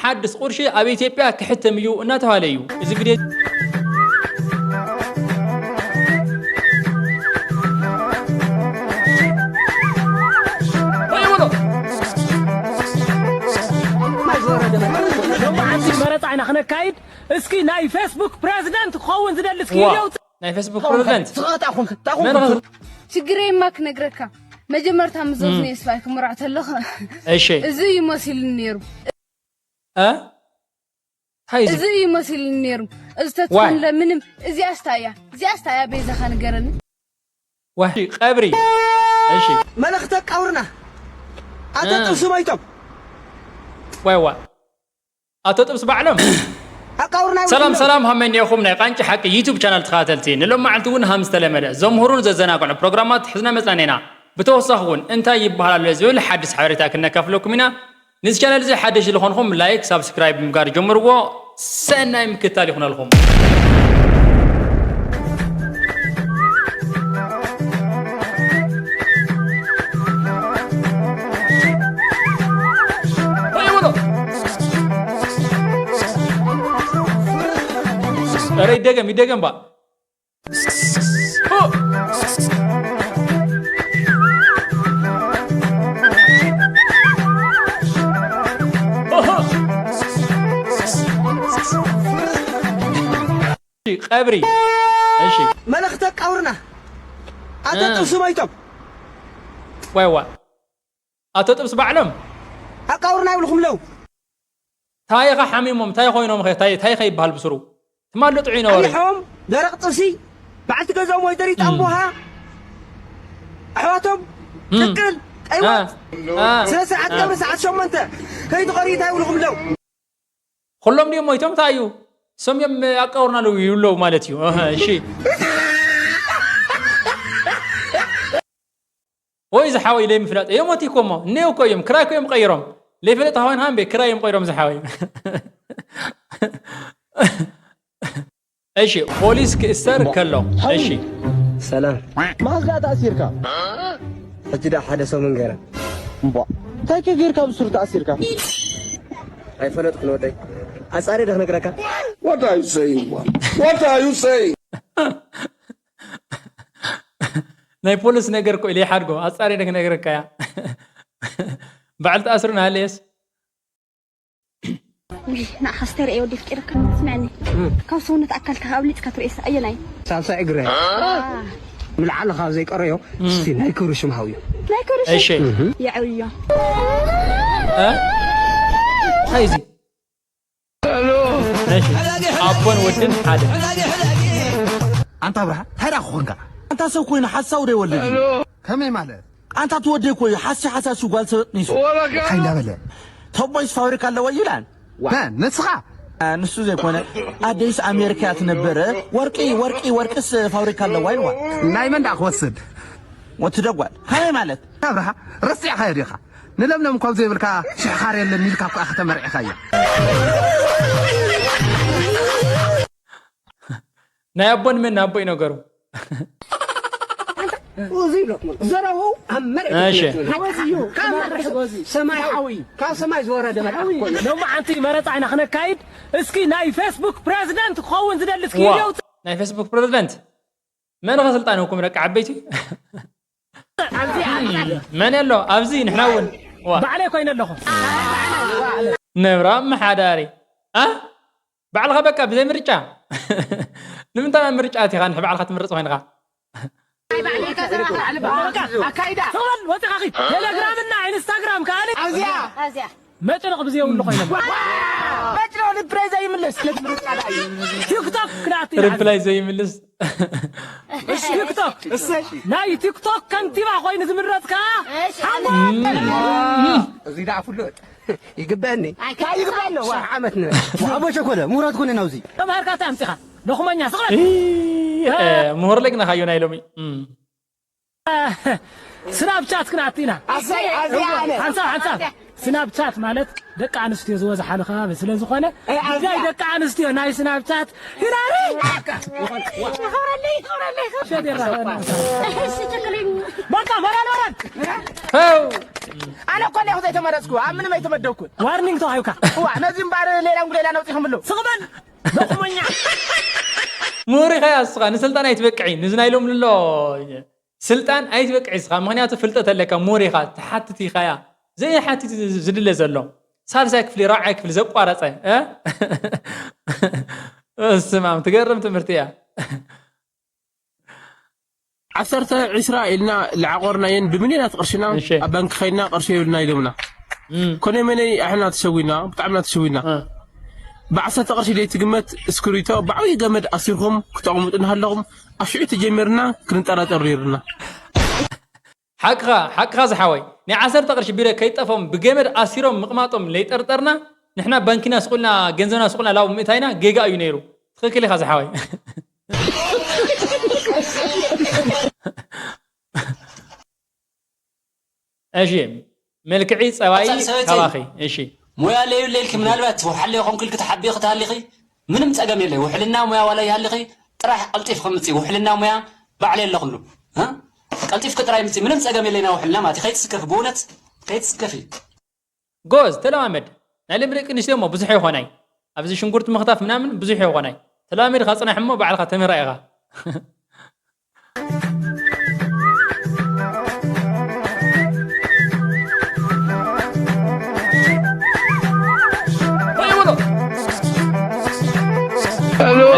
ሓድስ ቁርሺ ኣብ ኢትዮጵያ ክሕተም እዩ እናተባህለ እዩ። እዚ ግዜ ሎማዓንቲ መረፃ ኢና ክነካይድ። እስኪ ናይ ፌስቡክ ፕሬዚደንት ክኸውን ዝደሊ እስኪ ዋ፣ ይውፅ። ናይ ፌስቡክ ፕሬዚደንት ስኻታ ኹንክ መን ኸ- ችግረይማ ክነግረካ፣ መጀመርታ ምስ ዞዝኒ የስፋይ ክምርዖ ተለኹ እሺ እዚ ይመሲልኒ ነይሩ። እ እንታይ እዚ እዚ ይመሲልኒ ነይሩ። እዚ ዋይ። ተትኾንለ ምንም። እዚኣስ ታይ እያ? እዚኣስ ታይ እያ? በይዛኻ ንገረኒ። ዋይ ቀብሪ እሺ መልእኽቲ ኣቃውርና ኣቶ እ። ጥብሲ ሞይቶም ዋይ ዋ ኣቶ ጥብስ ባዕሎም ኣቃውርና ሰላም ሰላም ሃመን የኹም ናይ ቃንጭ ሓቂ ዩቱብ ቻናል ተኸታተልቲ ንሎም መዓልቲ እውን ሃም ዝተለመደ ዘምህሩን ዘዘናግዑ ፕሮግራማት ሕዝና መፅናን ኢና። ብተወሳኺ እውን እንታይ ይበሃል ኣሎ ዝብል ሓድሽ ሓበሬታ ክነካፍለኩም ኢና። ንዚ ቻናል እዚ ሓደሽ ዝኾንኹም ላይክ ሳብስክራይብ ምግባር ጀምርዎ። ሰናይ ምክታል ይኹነልኩም። ኧረ ይደገም ይደገም ባ ቀብሪ እሺ መልእኽቲ ኣቃውርና ኣቶ እ። ጥብሲ ሞይቶም ዋይ ዋ ኣቶ ጥብስ ባዕሎም ኣቃውርና ይብልኹም ለው ታይኻ ሓሚሞም ታይ ኮይኖም ኸ ታይ ታይ ኸ ይበሃል ብስሩ ትማል ጥዑይ ነበሩ ኣሊሖም ደረቕ ጥብሲ በዓልቲ ገዛኦም ወይዘሪት ኣንቡሃ ኣሕዋቶም ትክል ቀይወት ስነ ስርዓት ቀብሪ ሰዓት ሸሞንተ ከይትቐርዩ እንታይ ይብልኹም ለው ኩሎም ድዮም ሞይቶም እንታይ እዩ ሰም እዮም ኣቃውርና ለው ይብለው ማለት እዩ እህ፣ እሺ ወይ ዝሓወይ ለይ ምፍላጥ እዮም ወቲ ኮሞ እነዮ እኮ እዮም ክራይ እኮ እዮም ቀይሮም ለይፈለጥ ሃዋን ሃምቤ ክራይ እዮም ቀይሮም ዝሓወይ እሺ ፖሊስ ክእሰር ከሎ እሺ ሰላም መሓዝካ ተኣሲርካ ሕጂ ዳ ሓደ ሰሙን ገይረ እምቧ እንታይ ከ ጌርካ ብሱር ተኣሲርካ ኣይፈለጥኩን ወደይ ኣጻሪ ደ ክነግረካ What are you saying, man? What are you saying? ናይ ፖሊስ ነገር እኮ ኢለ ይሓድጎ ኣጻሪ ደ ክነግረካ እያ በዓል ተኣስሩ ናሃለየስ ውይ ንዓኻ ስተርእየ ወዲ ፍቂረካ ስምዐኒ ካብ ሰውነት ኣካልካ ኣብሊፅካ ትርእየስ ኣየናይ ሳልሳይ እግረ ንልዓሊ ካብ ዘይቀረዮ እስቲ ናይ ክብሪ ሽም ሃውዮ ናይ ክብሪ እሺ የዕብዮ እ? እንታይ እዚ እሺ ኣቦን ወድን ሓደ ኣንታ ኣብርሃ እንታይ ደኣ ክኾንካ ኣንታ ሰብ ኮይኑ ሓሳው ዶ ይወልድ እዩ ከመይ ማለት ኣንታ ትወደይ እኮ እዩ ሓሲ ሓሳሲ ጓል ሰብ ኣጥኒሱ እንታይ እንዳበለ ተቦይስ ፋብሪካ ኣለዎ እዩ ይላል መን ንስኻ ንሱ ዘይኮነ ኣደይስ ኣሜሪካ እያ ትነብር ወርቂ ወርቂ ወርቅስ ፋብሪካ ኣለዋ ኢልዋ ናይ መን ደኣ ክወስድ ወትደጓል ከመይ ማለት ኣብርሃ ረሲዕኻዮ ዲኻ ንለምለም እኳ ዘይብልካ ሽሕ ካሬ ኣለኒ ኢልካ እኮ ኢኻ ተመርዒኻያ ናይ ኣቦን ምን ኣቦ እዩ ነገሩ እዚ ይብለኩም ዘረቡ ኣብ መሬት እሺ። ሓወዚ እዩ ካብ መሬት ሰማያዊ ካብ ሰማይ ዝወረደ መልኣኽ እኮ እዩ። ሎማዓንቲ መረፃ ኢና ክነካይድ እስኪ ናይ ፌስቡክ ፕሬዚደንት ክኸውን ዝደሊ እስኪ ዋ ይደው ናይ ፌስቡክ ፕሬዚደንት መን ኸ ስልጣን ይህብኩም ደቂ ዓበይቲ መን ኣሎ ኣብዚ ንሕና እውን ዋ ባዕለይ ኮይነ ኣለኹ ነብራ መሓዳሪ ኣ ባዕልኻ በቃ ብዘይ ምርጫ ንምንታይ ምርጫ ኣቲኻ ንሕ ባዕልኻ ትምርፅ ኮይንኻ ቴሌግራም እና ኢንስታግራም ከኣኒ ኣብዚኣ መጭረቕ ብዘየብሉ ኮይነ መጭረቕ ሪፕላይ ዘይምልስ ቲክቶክ ክዳት ሪፕላይ ዘይምልስ ቲክቶክ ናይ ቲክቶክ ከንቲባ ኮይኑ ዝምረጥ ከዓ እዚ ደኣ ፍሉጥ ይግበአኒ ይግበአኒ ዋ ዓመት ንበል ኣቦ ሸኮለ ምሁራት ኮነ ናውዚ ተምሃርካ እንታይ ኣምፂኻ ደኹመኛ ስቕረት ምሁር ለግና ካዮ ናይ ሎሚ ስናፕቻት ክንኣቱ ኢና ሓንሳብ ሓንሳብ ስናፕቻት ማለት ደቂ ኣንስትዮ ዝበዝሓሉ ከባቢ ስለ ዝኾነ ጉዳይ ደቂ ኣንስትዮ ናይ ስናፕቻት ሂላሪ በቃ መራል መራል ኣነ እኮ እንዲኹ ዘይተመረፅኩ፣ ኣብ ምንም ኣይተመደብኩን። ዋርኒንግ ተዋሂብካ። እዋ ነዚ እምበኣር ሌላ እንጉዳይ ላነውፂኹምሉ። ስቕ በል ሎቕሞኛ። ምሁር ኢኻ እያ እስኻ፣ ንስልጣን ኣይትበቅዒ። ንዚ ናይ ሎም ልሎ ስልጣን ኣይትበቅዒ እስኻ፣ ምኽንያቱ ፍልጠት ኣለካ፣ ምሁር ኢኻ፣ ትሓትት ኢኻ እያ። ዘይሓትት እዩ ዝድለ ዘሎ። ሳልሳይ ክፍሊ፣ ራብዓይ ክፍሊ ዘቋረጸ፣ እ? በስመ ኣብ፣ ትገርም ትምህርቲ እያ። ዓሰርተ ዒስራ ኢልና ልዓቆርናየን ብምልዮናት ቅርሽና እሺ። ኣብ ባንክ ከይድና ቅርሺ የብልና ኢሎምና። እም፣ ኮነ መነይ ኣሕና ተሸዊና ብጣዕምና ተሸዊና። እ። ብዓሰርተ ቅርሺ ዘይትግመት እስክሪቶ ብዓብዪ ገመድ ኣሲርኩም ክተቕምጡ እናሃለኹም ኣብ ሽዑ ተጀሚርና ክንጠራጠር ነይሩና። ሓቅኻ ሓቅኻ ዝሓወይ፣ ናይ ዓሰርተ ቅርሺ ቢረ ከይጠፎም ብገመድ ኣሲሮም ምቕማጦም ለይጠርጠርና፣ ንሕና ባንኪና ስቑልና፣ ገንዘብና ስቑልና ላቡ ምእታይና ጌጋ እዩ ነይሩ። ትኽክል ኢኻ ዝሓወይ። እሺ፣ መልክዒ ጸባይ ኣጻል ሰበይቲ። ካባኺ። እሺ፣ ሞያ ለዩ ለይልኪ ምናልባት ውሓለ ኮንክልኪ ተሓቢኺ ተሃሊኺ ምንም ጸገም የለይ። ውሕልና ሞያ ዋላ ይሃልኺ ጥራሕ ቀልጢፍ ከምጽእ። ውሕልና ሞያ ባዕለ ኣለኹሉ። እ? ቀልጢፍኪ ጥራይ ምጽእ ምንም ጸገም የለይ። ናይ ውሕልና ማለት ከይትስከፊ ብእውነት ከይትስከፊ። ጎዝ ተለማመድ። ናይ ልምዲ ቅንሽቲ እሞ ብዙሕ ይኾናይ። ኣብዚ ሽንኩርቲ ምኽታፍ ምናምን ብዙሕ ይኾናይ። ተለማመድካ ጽናሕ እሞ ባዕልኻ ተምህራ ኢኻ።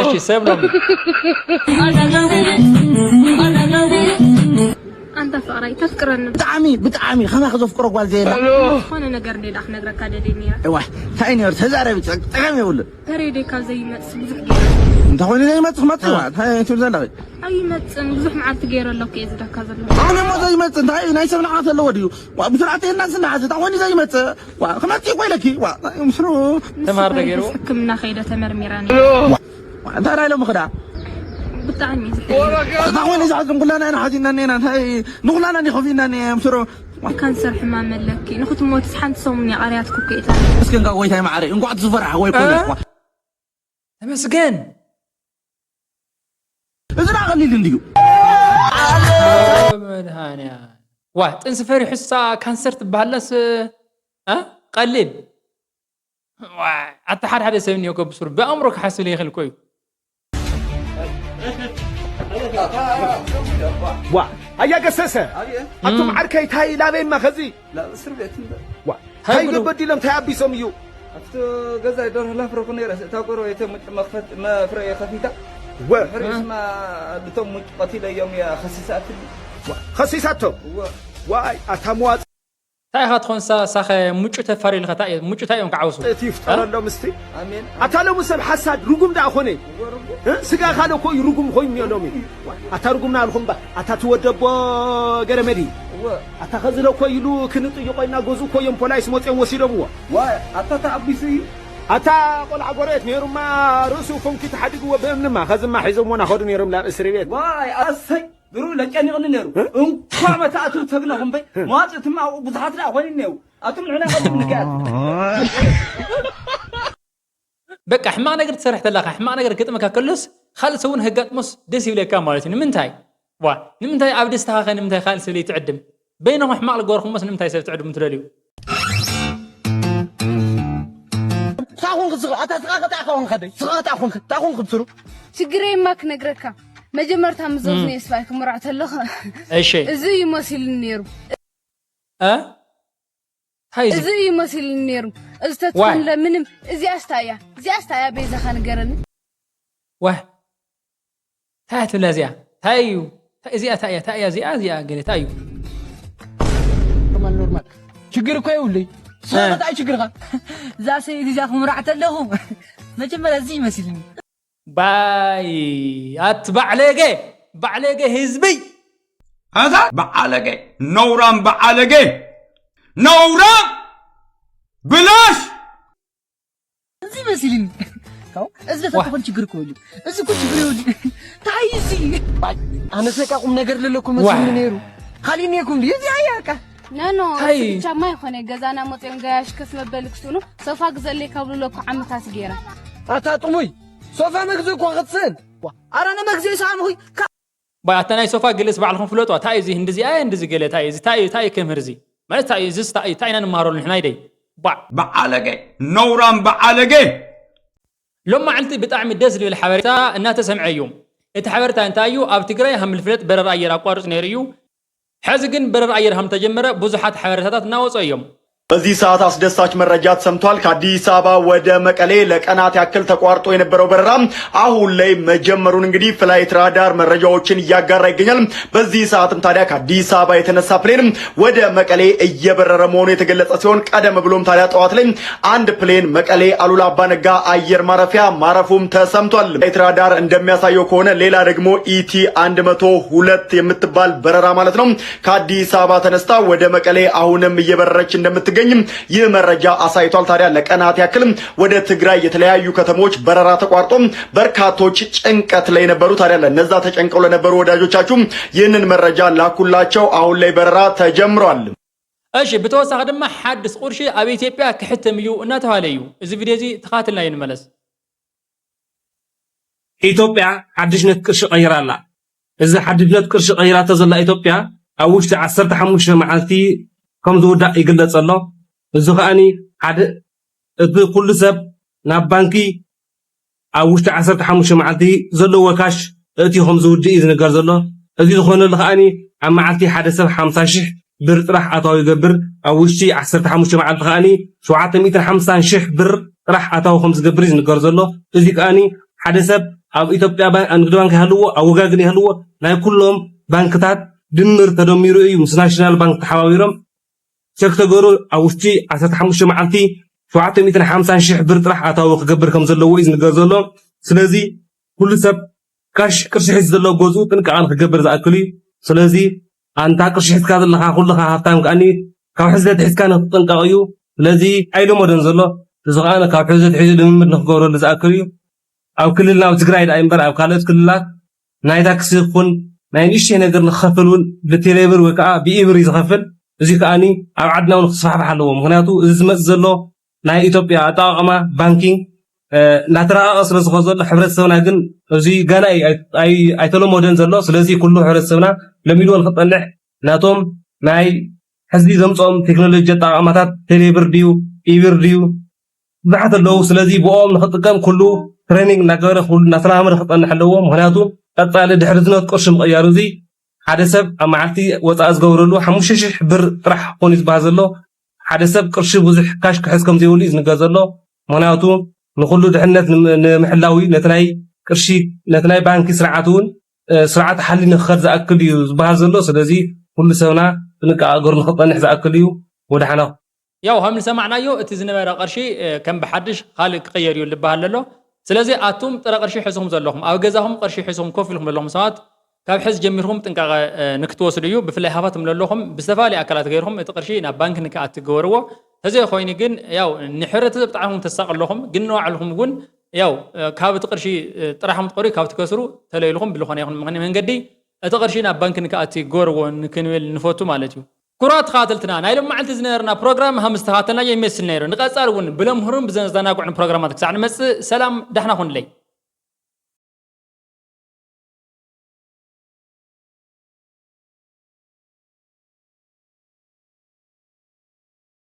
እሺ ሰብ ሎም ኣንታ ፍቕረይ ተፍቅረኒ ብጣዕሚ ብጣዕሚ ከማኺ ዘፍቅሮ ጓል ዘየላ ዝኾነ ነገር እንደ ዳ ክነግረካ ደልየ ነይረ እዋ እንታይ ነር ተዛረቢ ጠቀም የብሉ ተሬደይ ካብ ዘይመፅእ ብዙሕ ገይረ እንተ ኮይኑ ዘይመፅእ ክመፅእ እዋ እንታይ ትብል ዘለኺ ኣይመፅን ብዙሕ መዓልቲ ገይረ ኣለኩ እየ ዝደካ ዘሎ ኣነ ሞ ዘይመፅእ እንታይ ናይ ሰብ ንዓት ኣለዎ ድዩ ዋ ብስርዓት የና ስናዓት እንታይ ኮይኑ ዘይመፅእ ዋ ክመፅእ እኮ ኢለኪ ዋ ምስሩ ተምሃር ደገይሩ ሕክምና ከይደ ተመርሚረ እንታይ ዳይ ሎሚ ክዳ ብጣዕሚ እታ ኮይነ ዝሓዝን ኩላና ኢና ሓዚና እኒና እንታይ ንኩላና እንዲ ከፊና እኒ ምስሮ ካንሰር ሕማም ኣለኪ ንክትሞትስ ሓንቲ ሰሙን እያ ቀርያትኩ ክኢታ እስኪ እንካ ጎይታይ ማዕረ እንኳዕ ትዝፈርሓ ወይ ኮነ ተመስገን እዚ ዳ ቀሊል እንድዩ መድሃንያ ዋ ጥንሲ ፈሪሑሳ ካንሰር ትበሃላስ እ? ቀሊል ዋ፣ ኣታ ሓደ ሓደ ሰብ እኒኦ ከብሱር ብኣእምሮ ክሓስብ ለይኽእል እኮ እዩ ዋ ኣያ ገሰሰ ኣቱም ዓርከይ ታይ ላበይማ ኸዚ እስር ቤት እምበር ዋ ታይ ገበዲሎም ታይ ኣቢሶም እዩ ኣብቲ ገዛይ ደርሆ ላፍረኹ ነይረ እታ ጎረቤተ ሙጭ መኽፈት መፍረየ ከፊታ ወ ሕሪስማ ልቶም ሙጭ ቀቲለዮም እያ ከሲሳትኒ ኸሲሳቶም እወ ዋይ ኣታ መዋፅ እንታይ ኢኻ ትኾን ሳ- ሳኸ ሙጩ ተፋር ኢልኻ እንታይ እዮም ሙጩ እንታይ እዮም ክዓውሱ እቲ ይፍጠረሎም እስቲ ኣሜን ኣታ ሎሚ ሰብ ሓሳድ ርጉም ደኣ ኮነ እወ ርጉም እ? ስጋ ካልእ እኮ እዩ ርጉም ኮይኑ እኒኦ ሎሚ ኣታ ርጉም ናብልኹም ባ ኣታ ትወደቦ ገረመዲ እወ ኣታ ኸዚ ለኮ ኢሉ ክንጥይቆ ኢና ገዝኡ እኮ እዮም ፖላይስ መፅኦም ወሲዶምዎ ዋይ ኣታ ተዓቢሱ እዩ ኣታ ቆልዓ ጎረቤት ነይሩማ ርእሱ ኮንኪ ተሓዲግዎ ብእምንማ ኸዝማ ሒዞምዎ ናኸዱ ነይሮም ናብ እስሪ ቤት ዋይ ኣሰይ ድሩ ለጨኒቕኒ ነይሩ እንኳዕ መታእትው ተግነኹም በይ መዋፅእትማ ኣብኡ ብዙሓት ደኣ ኮይኑ እኒአው ኣቱም ንሕና ኸዚ ንክኣት በቃ ሕማቕ ነገር ትሰርሕ ተለኻ ሕማቕ ነገር ገጥመካ ከሎስ ካልእ ሰብ እውን ከጋጥሞስ ደስ ይብለካ ማለት እዩ ንምንታይ ዋ ንምንታይ ኣብ ደስታኻ ከ ንምንታይ ካልእ ሰብ ለይትዕድም በይንኹም ሕማቕ ልገበርኩሞስ ንምንታይ ሰብ ትዕድሙ ትደልዩ ታኹን ክስኻ ኣታ ስኻ ከጣ ኸውን ከደይ ስኻ ከጣ ኹን ታኹን ክብስሩ ችግረይማ ክነግረካ መጀመርታ ምዞዝ ነየስፋይ ክምርዖ ተለኹ እሺ እዚ ይመሲሉ ነይሩ እ እንታይ እዩ እዚ እዩ መሲሉ ነይሩ እዚ ተትኾንለ ምንም እዚኣስ ታይ እያ እዚኣስ ታይ እያ በይዛኻ ንገረኒ ዋህ እንታይ ትብላ እዚኣ እንታይ እዩ እንታይ- እዚኣ እንታይ እያ እንታይ እያ እዚኣ እዚኣ ገለ እንታይ እዩ ኖርማል ኖርማል ችግር እኮ የብሉይ ስኻ እንታይ ችግርኻ እዛ ሰበይቲ እዚኣ ክምርዓ ተለኹ መጀመርያ እዚ ይመሲልኒ ባይ ኣት ባዕለገ ባዕለገ ህዝቢ ኣታ በዓለገ ነውራም በዓለገ ነውራም ብላሽ እዚ መሲልኒ ካው እዚ ተተኾን ችግር እኮ ይሉ እዚ እኮ ችግር ይሉ ታይ እዚ ኣነስ በቃ ቁም ነገር ለለኩም መስልኒ ነይሩ ካሊኒ የኩም ድዩ እዚ ኣያካ ነኖ ታይ? ብቻማ ይኾነ ገዛና መፅኦም ገያሽ ከፍ መበሊ ክስኑ ሶፋ ግዘለይ ካብ ልለኩ ዓመታት ገይረ ኣታ ጥሙይ ሶፋ መግዝእ እኳ ክትስእል ኣረ ንመግዝእ ሰኣንኹይ ባይ ኣታ ናይ ሶፋ ግልስ ባዕልኹም ፍለጡ እንታይ እዩ እዚ ህንዲ እዚ ኣየ ህንዲ እዚ ገለ እንታይ እዩ እዚ እንታይ እዩ እንታይ እዩ ክምህር እዚ ማለት እንታይ እዩ? እዚስ እንታይ እዩ? እንታይ ኢና ንመሃረሉ ንሕና? ይደይ ባዕ በዓለገ፣ ነውራም በዓለገ። ሎም መዓልቲ ብጣዕሚ ደስ ዝብል ሓበሬታ እናተሰምዐ እዩ። እቲ ሓበሬታ እንታይ እዩ? ኣብ ትግራይ ሃም ልፍለጥ በረራ ኣየር ኣቋርፅ ነይሩ እዩ። ሕዚ ግን በረራ ኣየር ሃም ተጀመረ ብዙሓት ሓበሬታታት እናወፁ እዮም። በዚህ ሰዓት አስደሳች መረጃ ተሰምቷል። ከአዲስ አበባ ወደ መቀሌ ለቀናት ያክል ተቋርጦ የነበረው በረራ አሁን ላይ መጀመሩን እንግዲህ ፍላይት ራዳር መረጃዎችን እያጋራ ይገኛል። በዚህ ሰዓትም ታዲያ ከአዲስ አበባ የተነሳ ፕሌን ወደ መቀሌ እየበረረ መሆኑ የተገለጸ ሲሆን ቀደም ብሎም ታዲያ ጠዋት ላይ አንድ ፕሌን መቀሌ አሉላ አባነጋ አየር ማረፊያ ማረፉም ተሰምቷል። ፍላይት ራዳር እንደሚያሳየው ከሆነ ሌላ ደግሞ ኢቲ አንድ መቶ ሁለት የምትባል በረራ ማለት ነው ከአዲስ አበባ ተነስታ ወደ መቀሌ አሁንም እየበረረች እንደምትገኝ ይህ መረጃ አሳይቷል። ታዲያ ለቀናት ያክል ወደ ትግራይ የተለያዩ ከተሞች በረራ ተቋርጦ በርካቶች ጭንቀት ላይ ነበሩ። ታዲያ ለነዛ ተጨንቀው ለነበሩ ወዳጆቻችሁ ይህንን መረጃ ላኩላቸው። አሁን ላይ በረራ ተጀምሯል። እሺ፣ ብተወሳኺ ድማ ሓድስ ቁርሺ ኣብ ኢትዮጵያ ክሕተም እዩ እናተባሃለ እዩ። እዚ ቪድዮ እዚ ተኻትልና ይንመለስ። ኢትዮጵያ ሓድሽነት ቅርሺ ቀይራ ኣላ። እዚ ሓድሽነት ቅርሺ ቀይራቶ ዘላ ኢትዮጵያ ኣብ ውሽጢ ዓሰርተ ሓሙሽተ መዓልቲ ከም ዝውዳእ ይግለጽ ኣሎ። እዚ ከኣኒ ሓደ እቲ ኩሉ ሰብ ናብ ባንኪ ኣብ ውሽጢ ዓሰርተ ሓሙሽተ መዓልቲ ዘለዎ ካሽ እእትዩ ከም ዝውድእ እዩ ዝንገር ዘሎ። እዚ ዝኾነሉ ከኣኒ ኣብ መዓልቲ ሓደ ሰብ ሓምሳ ሽሕ ብር ጥራሕ ኣታዊ ይገብር። ኣብ ውሽጢ ዓሰርተ ሓሙሽተ መዓልቲ ከኣኒ ሸውዓተ ሚእትን ሓምሳን ሽሕ ብር ጥራሕ ኣታዊ ከም ዝገብር እዩ ዝንገር ዘሎ። እዚ ከኣኒ ሓደ ሰብ ኣብ ኢትዮጵያ ባን- ንግዲ ባንክ ይሃልዎ፣ ኣብ ወጋግን ይሃልዎ፣ ናይ ኩሎም ባንክታት ድምር ተደሚሩ እዩ ምስ ናሽናል ባንክ ተሓባቢሮም ቸክ ተገሩ ኣብ ውሽጢ ዓሰርተ ሓሙሽተ መዓልቲ ሸውዓተ ሚእትን ሓምሳን ሽሕ ብር ጥራሕ ኣታዊ ክገብር ከም ዘለዎ እዩ ዝንገር ዘሎ። ስለዚ ኩሉ ሰብ ካሽ ቅርሺ ሒዙ ዘሎ ገዝኡ ጥንቃቐ ንክገብር ዝኣክል እዩ። ስለዚ ኣንታ ቅርሺ ሒዝካ ዘለኻ ኩልኻ ሃፍታም ከኣኒ ካብ ሕዚ ተትሒዝካ ንክትጥንቀቕ እዩ። ስለዚ ኣይልመዶን ዘሎ እዚ ከኣ ካብ ሕዚ ተትሒዙ ልምምድ ንክገብረሉ ዝኣክል እዩ። ኣብ ክልልና ኣብ ትግራይ ደኣ እምበር ኣብ ካልኦት ክልላት ናይ ታክሲ ይኹን ናይ ንእሽተይ ነገር ንክኸፍል እውን ብቴሌብር ወይ ከዓ ብኢብር እዩ ዝኸፍል። እዚ ከኣኒ ኣብ ዓድና እውን ክስፋሕፋሕ ኣለዎ። ምክንያቱ እዚ ዝመፅእ ዘሎ ናይ ኢትዮጵያ ኣጠቃቕማ ባንኪንግ እናተረቃቐ ስለ ዝኸ ዘሎ ሕብረተሰብና ግን እዚ ገና ኣይተለመደን ዘሎ። ስለዚ ኩሉ ሕብረተሰብና ለሚድዎ ንክፀንሕ ናቶም ናይ ሕዚ ዘምፅኦም ቴክኖሎጂ ኣጠቃቕማታት ቴሌብር ድዩ ኢብር ድዩ ብዙሓት ኣለዉ። ስለዚ ብኦም ንክጥቀም ኩሉ ትሬኒንግ እናገበረ ኩሉ እናተለማመደ ክፀንሕ ኣለዎ። ምክንያቱ ቀፃሊ ድሕሪ ዝነት ቅርሺ ምቅያሩ እዚ ሓደ ሰብ ኣብ መዓልቲ ወፃኢ ዝገብረሉ ሓሙሽተ ሽሕ ብር ጥራሕ ክኾን እዩ ዝበሃል ዘሎ። ሓደ ሰብ ቅርሺ ብዙሕ ካሽ ክሕዝ ከም ዘይብሉ እዩ ዝንገር ዘሎ። ምክንያቱ ንኩሉ ድሕነት ንምሕላው እዩ። ነቲ ናይ ቅርሺ ነቲ ናይ ባንኪ ስርዓት እውን ስርዓት ሓሊ ንክኸድ ዝኣክል እዩ ዝበሃል ዘሎ። ስለዚ ኩሉ ሰብና ጥንቃቐ ገሩ ንክፀንሕ ዝኣክል እዩ። ወዳሓና ያው ከም ዝሰማዕናዮ እቲ ዝነበረ ቅርሺ ከም ብሓድሽ ካልእ ክቕየር እዩ ዝበሃል ዘሎ። ስለዚ ኣቱም ጥረ ቅርሺ ሒዝኹም ዘለኹም ኣብ ገዛኹም ቅርሺ ሒዝኹም ኮፍ ኢልኩም ዘለኹም ሰባት ካብ ሕዚ ጀሚርኩም ጥንቃቐ ንክትወስዱ እዩ። ብፍላይ ሃፋትም ለለኹም ብዝተፈላለየ ኣካላት ገይርኩም እቲ ቅርሺ ናብ ባንክ ንክኣቲ ግበርዎ። ተዘይኮይኑ ግን ያው ንሕብረተሰብ ብጣዕሚ ተሳቕ ኣለኹም ግን ንባዕልኹም እውን ያው ካብ እቲ ቅርሺ ጥራሕኩም ትቐርዩ ካብ ትከስሩ ተለይልኹም ብልኾነ ይኹን ምኽኒ መንገዲ እቲ ቅርሺ ናብ ባንክ ንክኣቲ ግበርዎ ንክንብል ንፈቱ ማለት እዩ። ክቡራት ተኸታተልትና ናይ ሎም መዓልቲ ዝነበርና ፕሮግራም ሃም ዝተኸታተልናዮ ይመስል ነይሩ። ንቐፃል እውን ብለምህሩን ብዘዘናግዑን ፕሮግራማት ክሳዕ ንመፅእ ሰላም ዳሕና ኩንለይ።